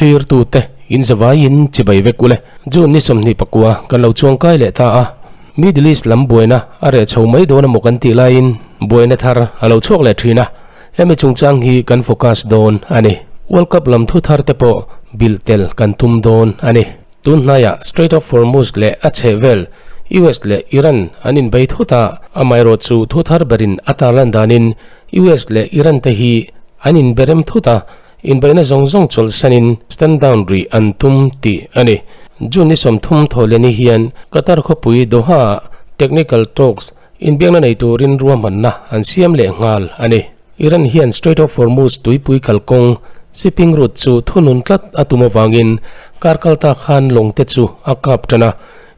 Thlirtute in zavaiin chibai vek ule. June ni 29 kan lo chuangkai leh ta a, Middle East lam buaina a reh chho mai dawn emaw kan tih laiin buaina thar a lo chhuak leh thin a, hemi chungchang hi kan focus dawn a ni. World Cup lam thu thar te pawh bilh tel kan tum dawn a ni. Tun hnaiah Strait of Hormuz leh a chhehvel US leh Iran an inbei thut a, amaherawhchu thu thar berin a tarlan danin US leh Iran te hi an inberem thut a, Inbeihna zawng zawng chawlhsanin stand down rih an tum tih a ni. June ni 30 thawhleni hian Qatar khawpui Doha-ah technical talks inbiakna nei turin ruahmanna an siam leh nghal a ni. Iran hian Strait of Hormuz tuipui kalkawng, shipping route, chu thunun tlat a tum avangin kar kalta khan lawngte chu a kap tan a,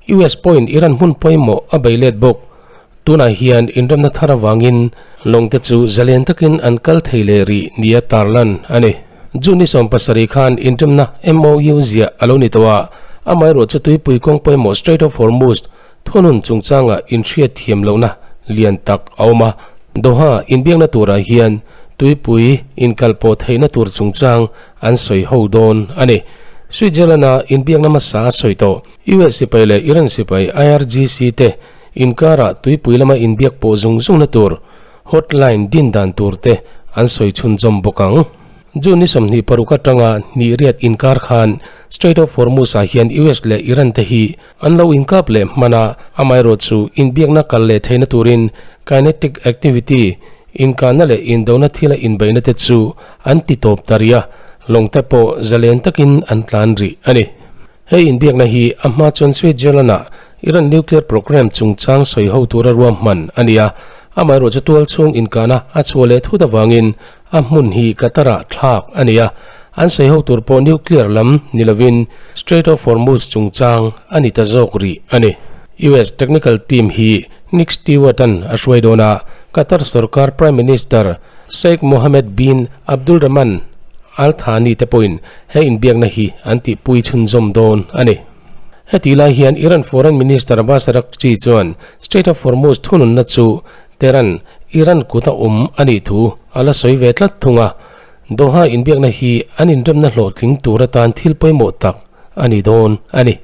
US pawhin Iran hmun pawimawh a bei let bawk. Tunah hian inremna thar avangin lawngte chu zalen takin an kal thei leh rih nia tarlan a ni. June ni 70 khan inremna MOU ziah a lo ni tawh a, amaherawhchu tuipui kawng pawimawh Strait of Hormuz thunun chungchangah inhriat thiam lohna lian tak a awm a. Doha inbiakna turah hian tuipui inkalpawh theihna tur chungchang an sawi ho dawn a ni. Switzerland-a inbiakna hmasa a sawi tawh. US sipai leh Iran sipai IRGC te Inkarah tuipui lama inbiak pawh zung zungna tur hotline din dan tur te an sawi chhunzawm bawk ang. June ni 26 atanga hnih riat inkar khan Strait of Hormuz ah hian US leh Iran te hi an lo inkap leh hman a, amaherawhchu inbiakna kal leh theihna turin kinetic activity, inkahna leh indona thila inbeihna te chu an ti tawp ta rih a, lawng te pawh zalen takin an tlan rih a ni. Hei inbiakna hi a hma chuan Switzerland-ah Iran nuclear programme chungchang sawi ho tura ruahman a ni a, amaherawhchu tual chhung inkahna a chhuah leh thut avangin a hmun hi Qatar-ah thlak a ni a, an sawi ho tur pawh nuclear lam ni lovin Strait of Hormuz chungchang a ni ta zawk rih a ni. US technical team hi Nick Stewart-a'n a hruai dawn a, Qatar sorkar Prime Minister Sheikh Mohammed bin Abdulrahman Al Thani te pawhin he inbiakna hi an tihpui chhunzawm dawn a ni. Heti lai hian Iran Foreign Minister Abbas Araghchi chuan Strait of Hormuz thununna chu Tehran, Iran kuta awm a nih thu a la sawi ve tlat thung a, Doha inbiakna hi an inremna hlawhtling tur atan thil pawimawh tak a ni dawn a ni.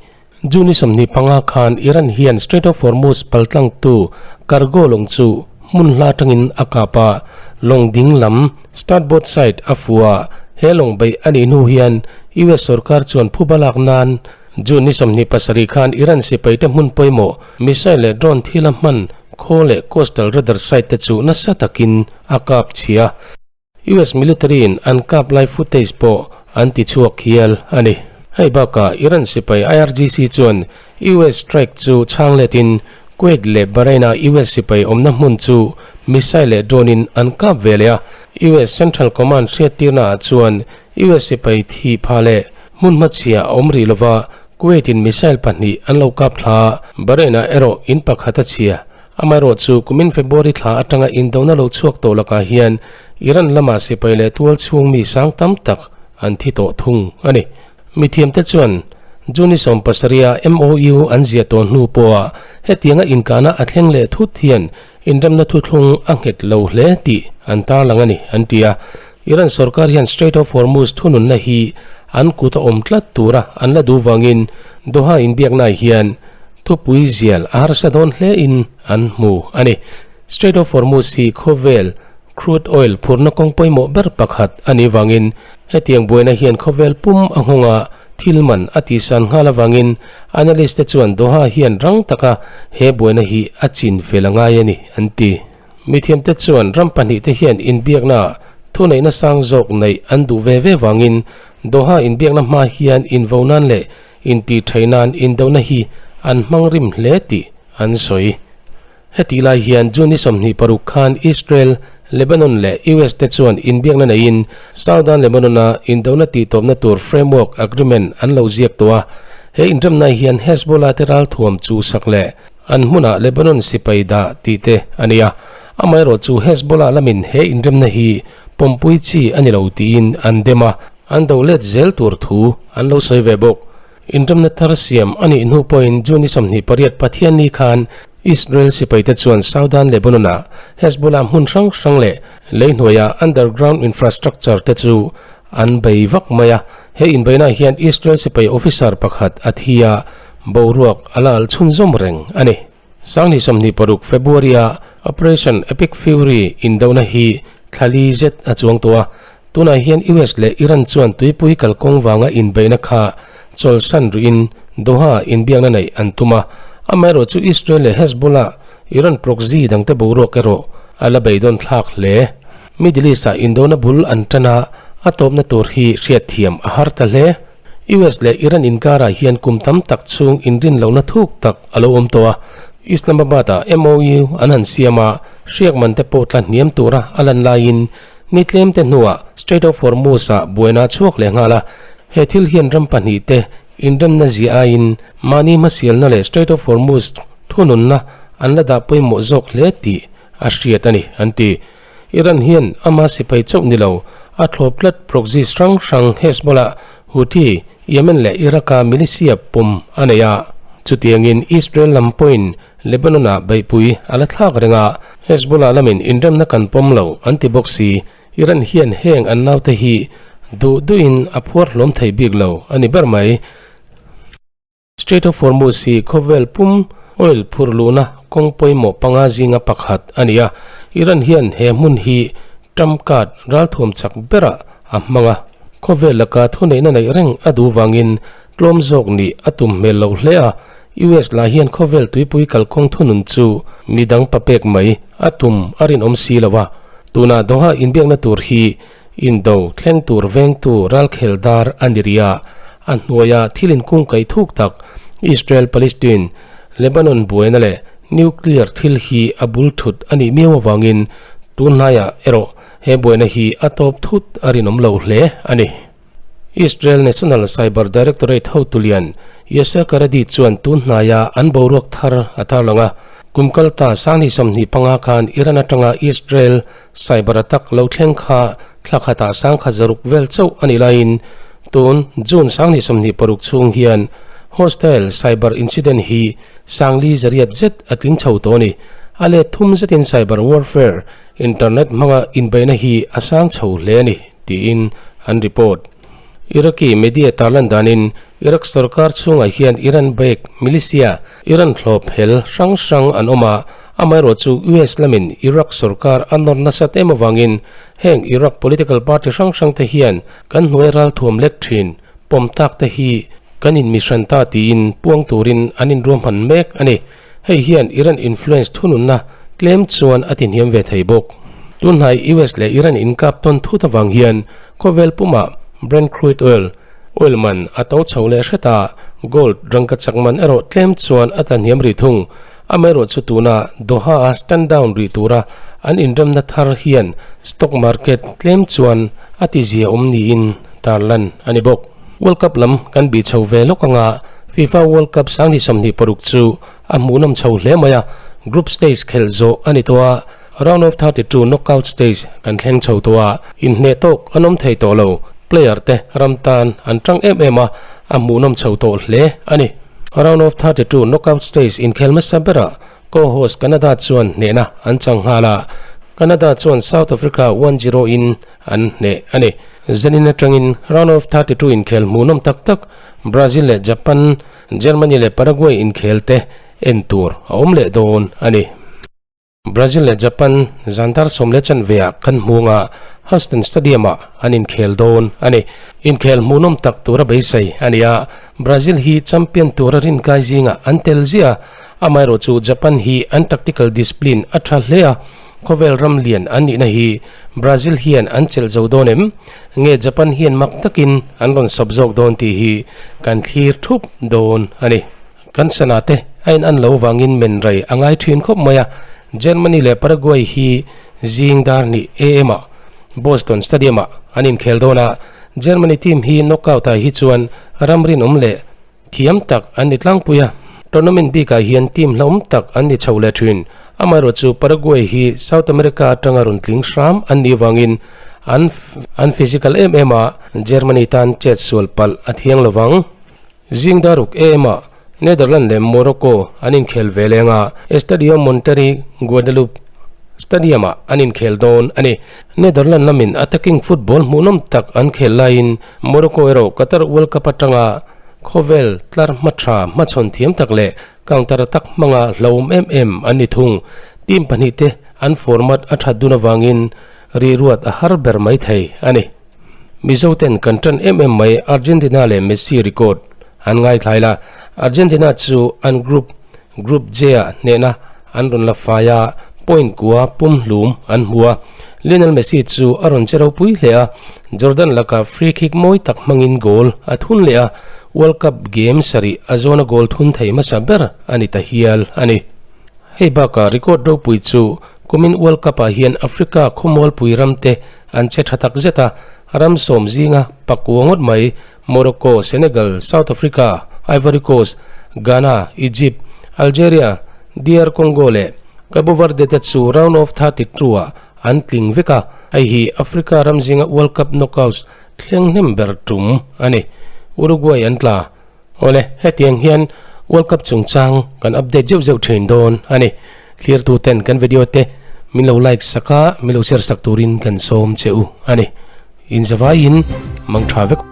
June ni 25 khan Iran hian Strait of Hormuz paltlangtu cargo lawng chu hmun hla atangin a kap a, lawng ding lam, starboard side, a fu a, he lawng beih a nih hnu hian US sorkar chuan phuba lak nan June ni 27 khan Iran sipaite hmun pawimawh missile leh drone thil a hman khaw leh coastal radar site te chu nasa takin a kap chhia. US military in an kap lai footage pawh an ti chhuak hial a ni. Hei bakah Iran sipai IRGC chuan US strike chu chhang letin Kuwait leh Bahrain-a US sipai awmna hmun chu missile leh drone in an kap ve leh a. US Central Command hriattirna ah chuan US sipai thih phah leh hmun hmachhia a awm rih lova Kuwait in missile pahnih an lo kap thla a, Bahrain-ah erawh in pakhat a chhia. Amaherawhchu, kumin February thla atanga indona lo chhuak tawh lakah hian Iran lama sipai leh tual chhung mi sang tam tak an thi tawh thung a ni. Mithiamte chuan June 70-a MOU an ziah tawh hnu pawha hetianga inkahna a thleng leh thut hian inremna thuthlung a nghet lo hle tih an tarlang a ni, an ti a. Iran sorkar hian Strait of Hormuz thununna hi an kut a awm tlat tura an la duh vangin Doha inbiaknaah hian Thupui zial a harsa dawn hle in an hmu a ni. Strait of Hormuz hi khawvel crude oil phurna kawng pawimawh ber pakhat a nih vangin hetiang buaina hian khawvel pum a nghawnga thil man a tihsan nghal avangin analyst te chuan Doha hian rang taka he buaina hi a chin fel a ngai a ni an ti. Mithiamte chuan ram pahnihte hian inbiakna thuneihna sang zawk neih an duh ve ve vangin Doha inbiakna hma hian invo nan leh Intihṭhaih nan indona hi an hmang rim hle tih an sawi. Hetih lai hian June ni 26 khan Israel, Lebanon leh US te chuan inbiakna neiin Southern Lebanon-a indona tihtawpna tur framework agreement an lo ziak tawh a. He inremna hian Hezbollah te ralthuam chuhsak leh an hmunah Lebanon sipai dah tih te a ni a. Amaherawhchu Hezbollah lamin he inremna hi pawmpui chi a ni lo tiin an dem a. An do let zel tur thu an lo sawi ve bawk. Inremna thar siam a nih hnu pawhin June ni 28 Pathianni khan Israel sipaite chuan Southern Lebanon-ah Hezbollah hmun hrang hrang leh lei hnuaia underground infrastructure te chu an bei vak mai a. He inbeihnaah hian Israel sipai officer pakhat a thi a, boruak a la alh chhunzawm reng a ni. Sanghnih 26 February-a Operation Epic Fury indohna hi thla li zet a chuang tawh a, tunah hian US leh Iran chuan tuipui kalkawng vanga inbeihna kha chawlhsan ruihin Doha inbiakna neih an tum a, amaherawh chu Israel leh Hezbollah, Iran proxy dangte boruak erawh a la beidawn thlak hle. Middle East-ah indona bul an tan a, a tawpna tur hi hriatthiam a har ta hle. US leh Iran inkarah hian kum tam tak chhung inrin lohna thuk tak a lo awm tawh a, Islamabad-ah MOU an han siam a, hriak man te pawh tla hniam tura a lan laiin ni tlem te hnuah Strait of Hormuz-ah buaina a chhuak leh nghal a, he thil hian ram pahnih te inremna ziah aiin mahni hmasialna leh Strait of Hormuz thununna an la dah pawimawh zawk hle tih a hriat a ni, an ti. Iran hian ama sipai chauh ni lo, a thlawp tlat proxies hrang hrang Hezbollah, Houthi, Yemen leh Iraq-a militia pawm a nei a. Chutiangin Israel lam pawhin Lebanon-ah beihpui a la thlak reng a, Hezbollah lamin inremna kan pawm lo an ti bawk si. Iran hian heng an naute hi duh duhin a phuar hlawm thei bik lo a ni ber mai. Strait of Hormuz hi khawvel pum oil phur luhna kawng pawimawh panga zinga pakhat a ni a, Iran hian he hmun hi Trump card ralthuam chak berah a hmang a, khawvel laka thuneihna neih reng a duh vangin tlawm zawk nih a tum hmel loh hle a, US lah hian khawvel tuipui kalkawng thunun chu midang papek mai a tum a rinawm si lo a, tunah Doha inbiakna tur hi Indo thleng tur vengtu ralkhel dar a ni rih a, a hnuaia thil inkungkaih thuk tak Israel Palestine, Lebanon buaina leh nuclear thil hi a bul thut a nih miau avangin tun hnaiah erawh he buaina hi a tawp thut a rinawm lo hle a ni. Israel National Cyber Directorate hotu lian Yosef Karadi chuan tun hnaia an boruak thar a tarlang a, kum kalta sanghnih 25 khan Iran atanga Israel Cyber attack lo thleng kha thla khatah sangkhat zaruk vel chauh a nih laiin tun June 2026 chhung hian hostile cyber incident hi sangli zariat zet a tling chho tawh a ni. A let thum zetin cyber warfare, internet hmanga inbeihna hi a sang chho hle a ni, tiin an report. Iraqi media tarlan danin Iraq sorkar chhungah hian Iran backed militia, Iran hlawp hel hrang hrang an awm a, amaherawh chu US lamin Iraq sorkar a nawr nasat em avangin heng Iraq political party hrang hrang te hian kan hnuai ralthuam lek thin pawm tak te hi kan inmihran ta tiin puang turin an inruahman mek a ni. Hei hian Iran influence thununna tlem chuan a tihniam ve thei bawk. Tunhnai US leh Iran inkap tawn thut avang hian khawvel pumah Brent crude oil, oil man a to chho leh hret a, gold rangka chak man erawh tlem chuan a tlahniam rih thung. Amaherawh chu tuna Doha-a stand down rih tura an inremna thar hian stock market tlem chuan a tizia awm niin tarlan a ni bawk. World Cup lam kan bih chho ve lawk anga FIFA World Cup 2026 chu a hmuhnawm chho hle mai a, group stage khelh zawh a ni tawh a, round of 32 knockout stage kan thleng chho tawh a, inhneh tawk an awm thei tawh lo, player te ram tan an tang em em a, a hmuhnawm chho tawh hle a ni. Round of 32 knockout stage inkhel hmasa berah co-host Canada chuan hnehna an chang nghal a, Canada chuan South Africa one zero in an hneh a ni. Zanin atangin round of 32 inkhel hmuhnawm tak tak Brazil leh Japan, Germany leh Paraguay inkhel te en tur a awm leh dawn a ni. Brazil leh Japan zan dar sawm leh chanve-ah kan hmunga Houston Stadium-ah an inkhel dawn a ni. Inkhel hmuhnawm tak tura beisei a ni a, Brazil hi champion tura rinkai zingah an tel ziah a, amaherawhchu Japan hi an tactical discipline a tha hle a, Khawvel ram lian an nihna hi Brazil hian an chelh zo dawn em? Nge Japan hian mak takin an rawn sawp zawk dawn tih hi kan thlir thup dawn a ni. Kan sana te a in an lo vangin men rei a ngai thin khawp mai a, Germany leh Paraguay hi zing dar hnih am ah Boston Stadium ah an inkhel dawn a, Germany team hi knockout ah hi chuan ram rinawm leh Thiam tak an ni tlangpui a, tournament bikah hian team hlauhawm tak an ni chho leh thin. Amaherawh chu Paraguay hi South America atanga rawn tling hram an nih avangin an an physical em em a, Germany tan chet sual palh a thiang lo vang. Zing daruk em ah Netherlands leh Morocco an inkhel ve leng a, Estadio Monterrey Guadalupe. Stadium-ah an inkhel dawn a ni. Netherlands lamin attacking football hmuhnawm tak an khel laiin Morocco erawh Qatar World Cup atanga khawvel tlar hma tha hmachhawn thiam tak leh counter attack hmanga hlauhawm em em an ni thung. Team pahnihte an format a that dun avangin riruat a har ber mai thei a ni. Mizo ten kan tan em em mai Argentina leh Messi record an ngaithlai la, Argentina chu an group Group J ah hnehna an rawn la fai a, point kua pum hlum an hmu a. Lionel Messi chu a rawn che ropui hle a, Jordan lakah free kick mawi tak hmangin goal a thun leh a, World Cup game sarih a zawna goal thun thei hmasa ber a ni ta hial a ni. Hei bakah record ropui chu kumin World Cup ah hian Africa khawmualpui ramte an che tha tak zet a, ram sawm zinga pakua ngawt mai Morocco, Senegal, South Africa, Ivory Coast, Ghana, Egypt, Algeria, DR Congo leh Cabo Verde te chu round of 32 ah an tling vek a, hei hi Africa ram zinga World Cup knockouts thleng hnem ber tum a ni. Uruguay an tla. Awle, hetiang hian World Cup chungchang kan update zeuh zeuh thin dawn a ni. Thlirtu ten kan video te min lo like sak a, min lo share sak turin kan sawm che u a ni. Inzavaiin mang tha vek.